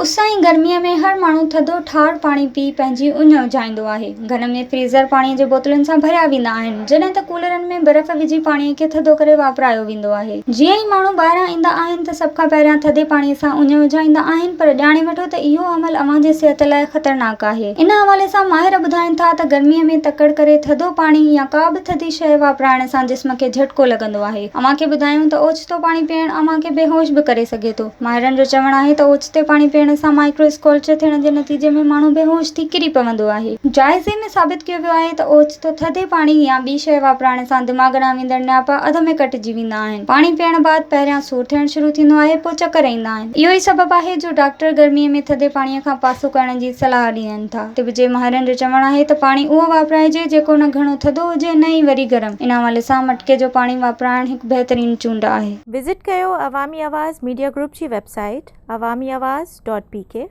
اس ۽ گرميء ۾ هر ماڻهو ٿڌو ٺار پاڻي پي پنهنجي اڃ اجهائيندو آهي. گهرن ۾ فريزر پاڻي جي بوتلن سان ڀريا ويندا آهن، جڏهن ته ڪولرن ۾ برف وجهي پاڻي کي ٿڌو ڪري واپرايو ويندو آهي. جيئن ئي ماڻهو ٻاهران ايندا آهن ته سڀ کان پهريان ٿڌي پاڻي سان اڃ اجهائيندا آهن پر ڄاڻي وٺو ته اهو عمل اوهان جي صحت لاء خطرناڪ آهي. ان حوالي سان ماهر ٻڌائين ٿا ته گرميء ۾ تڪڙ ڪري ٿڌو پاڻي يا ڪا به ٿڌي شيء واپرائڻ سان جسم کي جهٽڪو لڳندو آهي. اوهان کي ٻڌايون ته اوچتو پاڻي پيئڻ اوهان کي بيهوش به ڪري سگهي ٿو. ماهرن جو چوڻ آهي ته اوچتي پاڻي پيئڻ سان مائڪرو اسڪولچر ٿيڻ جي نتيجي ۾ ماڻهو بيهوش ٿي ڪري پوندو آهي. جائزي ۾ ثابت ڪيو ويو آهي ته اوچتو ٿڌي پاڻي يا ٻي شيء واپرائڻ سان دماغ ڏانهن ويندڙ نياپا اڌ ۾ ڪٽجي ويندا آهن. پاڻي پيئڻ بعد پهريان سور ٿيڻ شروع ٿيندو آهي پوء چڪر ايندا آهن. اهو ئي سبب آهي جو ڊاڪٽر گرمي ۾ ٿڌي پاڻي کان پاسو ڪرڻ جي صلاح ڏين ٿا. طب جي ماهرن جو چوڻ آهي ته پاڻي اهو واپرائجي جيڪو نه گهڻو ٿڌو هجي نه ئي وري گرم. ان حوالي سان مٽڪي جو پاڻي واپرائڻ هڪ بهترين چونڊ آهي. وزٽ ڪيو عوامي آواز ميڊيا گروپ جي website Awami Awaz dot P K.